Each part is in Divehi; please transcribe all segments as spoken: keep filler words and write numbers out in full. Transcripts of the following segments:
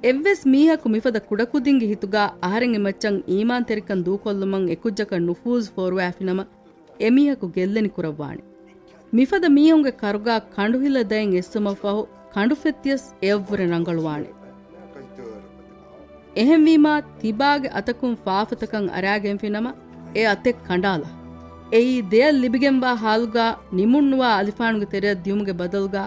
އެއްވެސް މީހަކު މިފަދަ ކުޑަކުދިންގެ ހިތުގާ އަހަރެންގެ މައްޗަށް އީމާންތެރިކަން ދޫކޮށްލުމަށް އެކުއްޖަކަށް ނުފޫޒު ފޯރުވާފިނަމަ، އެމީހަކު ގެއްލެނި ކުރައްވާނެ. މިފަދަ މީހުންގެ ކަރުގާ ކަނޑުހިލަ ދަތް އެއްސުމަށްފަހު، ކަނޑުފެއްތިޔަސް އެއަށްވުރެ ރަނގަޅުވާނެ. އެހެންވީމާ، ތިބާގެ އަތަކުން ފާފަތަކަށް އަރާގެންފިނަމަ، އެ އަތެއް ކަނޑާލަ. އެއީ ދެއަތް ލިބިގެންވާ ހާލުގާ ނިމުންނުވާ އަލިފާނުގެ ތެރެއަށް ދިޔުމުގެ ބަދަލުގާ،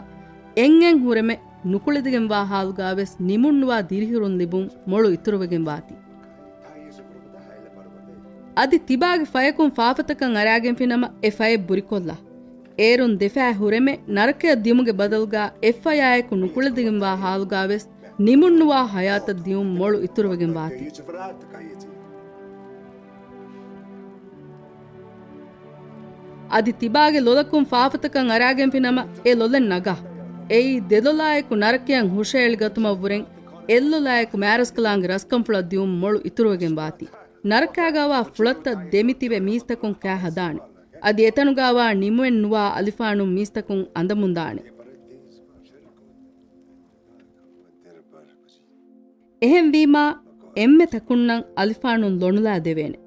އެންއެން ހުރެމެ ނުކުޅެދިގެންވާ ހާލުގާވެސް ނިމުންނުވާ ދިރިހުރުން ލިބުން މޮޅު އިތުރުވެގެން ވާތީ. އަދި ތިބާގެ ފަޔަކުން ފާފަތަކަށް އަރާގެންފިނަމަ، އެ ފަޔެއް ބުރިކޮށްލާ. އޭރުން ދެފަޔަށް ހުރެމެ ނަރަކަޔަށް ދިޔުމުގެ ބަދަލުގާ އެއްފަޔާއެކު ނުކުޅެދިގެންވާ ހާލުގާވެސް ނިމުންނުވާ ހަޔާތަށް ދިޔުން މޮޅު އިތުރުވެގެން ވާތީ. އަދި ތިބާގެ ލޮލަކުން ފާފަތަކަށް އަރާގެންފިނަމަ، އެ ލޮލެއް ނަގާ. އެއީ ދެލޮލާއެކު ނަރަކަޔަށް ހުށައެޅިގަތުމަށްވުރެން އެއްލޮލާއެކު މާރަސްކަލާނގެ ރަސްކަންފުޅަށް ދިޔުން މޮޅު އިތުރުވެގެން ވާތީ. ނަރަކާގާވާ ފުޅަށްތައް ދެމިތިބެ މީސްތަކުން ކާ ހަދާނެ. އަދި އެތަނުގާވާ ނިމުމެއްނުވާ އަލިފާނުން މީސްތަކުން އަނދަމުންދާނެ. އެހެންވީމާ، އެންމެ ތަކުންނަށް އަލިފާނުން ލޮނުލާ ދެވޭނެ.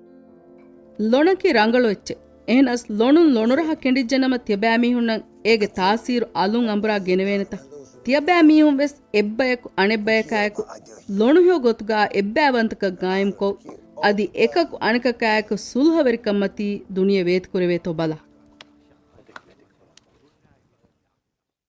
ލޮނަކީ ރަނގަޅު އެއްޗެއް. އެހެނަސް ލޮނުން ލޮނުރަހަ ކެނޑިއްޖެނަމަ ތިޔަބައިމީހުންނަށް އޭގެ ތާސީރު އަލުން އަނބުރާ ގެނެވޭނެތަ؟ ތިޔަބައިމީހުން ވެސް އެއްބަޔަކު އަނެއްބަޔަކާއެކު ލޮނުހިޔޮ ގޮތުގާ އެއްބައިވަންތަކަން ގާއިމްކޮށް، އަދި އެކަކު އަނެކަކާއެކު ސުލްހަވެރިކަންމަތީ ދުނިޔެ ވޭތުކުރެވޭތޯ ބަލާ.